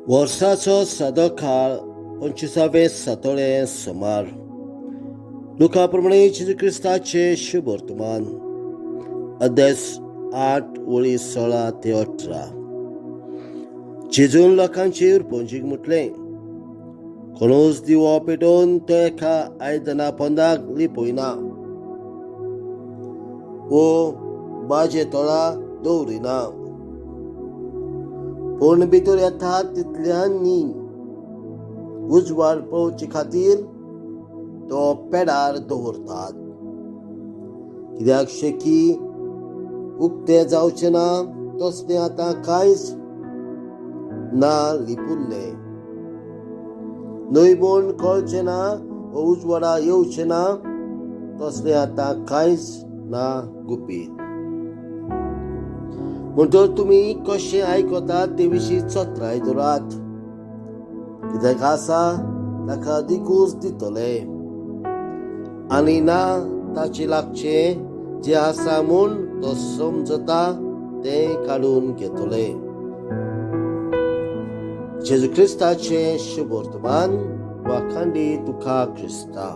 वर्साचो सादो काळ पंचवीसावे सातोळें सोमार. लुका प्रमाणे जेजू क्रिस्ताचें शुभवर्तमान, अध्याय 8, वळी 16 ते 18. जेजून लोकांचेर पणजीक म्हटलें, कोणूच दिवो पेटोवन तो एका आयदना पोंदाक लिपयना वो बाजे तोळा दवरिना, पूण भितर येता तितल्यांनी उजवाड पळोवचे खातीर तो पेडार दवरतात. कित्याक शेकी उक्तें जावचें ना तसलें आतां कांयच ना लिपुल्लें, न्हय म्हूण कळचें ना वो उजवाडा येवचें ना तसलें आतां कांयच ना गुपीत. म्हणटर तुमी कशें आयकतात ते विशीं चत्राय दवरात. कित्याक आसा ताका अदिकूच दितले आनी ना ताचे लागचें जें आसा म्हूण तो समजता तें काडून घेतले. जेजू क्रिस्ताचें शुभवर्तमान. वाखांडी तुका क्रिस्ता.